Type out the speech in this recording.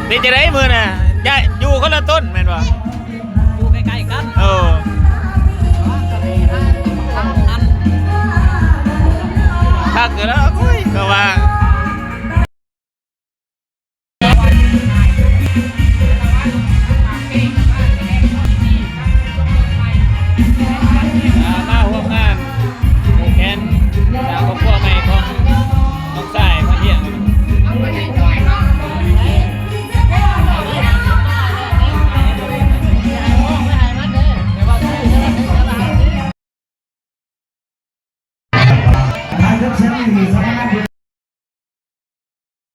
ເປັນຈັ່ງໃດມື້ນະ? ຍ້າຍ ຢູ່ຄົນລະຕົ້ນແມ່ນບໍ່? ຢູ່ໃກ້ໆກັນ. ເອີ ຄັກຢູ່ແລ້ວ. ໂອ້ຍ ກໍວ່າ ອ່າ ມາຮ່ວມງານຜູກແຂນສ້າງຄອບຄົວໃໝ່ຂອງນ້ອງຊາຍພານພຽງ.